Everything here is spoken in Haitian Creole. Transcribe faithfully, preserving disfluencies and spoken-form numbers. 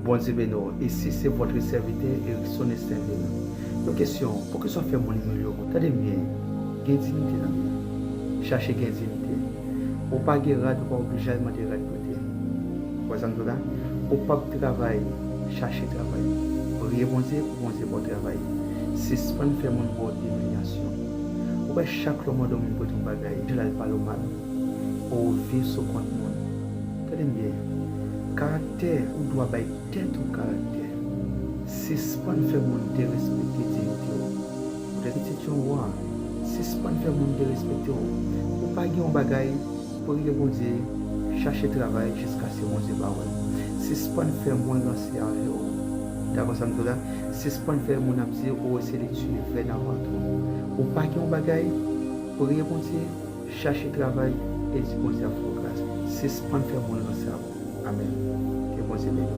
Bondye beni w. Isi se votre serviteur Erickson Estenville. Yon kesyon, poukisa w fè moun imilye w konsa? Tande m byen, gen diyite nan vi. Chache gen diyite. Ou pa gen rad, ou pa oblije al mande rad prete. Ou konprann sa m di w la? Ou p ap travay, chache travay. Priye Bondye pou Bondye ba w travay. Sispann fè moun ba w imilyasyon. Ou wè chak lè w mande yon moun prete yon bagay, jan l al pale w mal, ou viv sou kont moun. Tande m byen. Karaktè, ou dwa bay tèt ou karaktè. Sispann fè moun derespekte diyite w. Ou te pitit yon wa. Sispann fè moun derespekte w. Ou pa gen yon bagay, priye Bondye, chache travay jiskaske Bondye ba w l. Sispann fè moun ranse avè w. Dakò sa m di w la? Sispann fè moun ap di, o, se li ki vèn avan tou. Ou pa gen yon bagay, priye Bondye, chache travay, e di Bondye ap fè w gras. Sispann fè moun ranse avè w. Amèn. Ke Bondye beni w.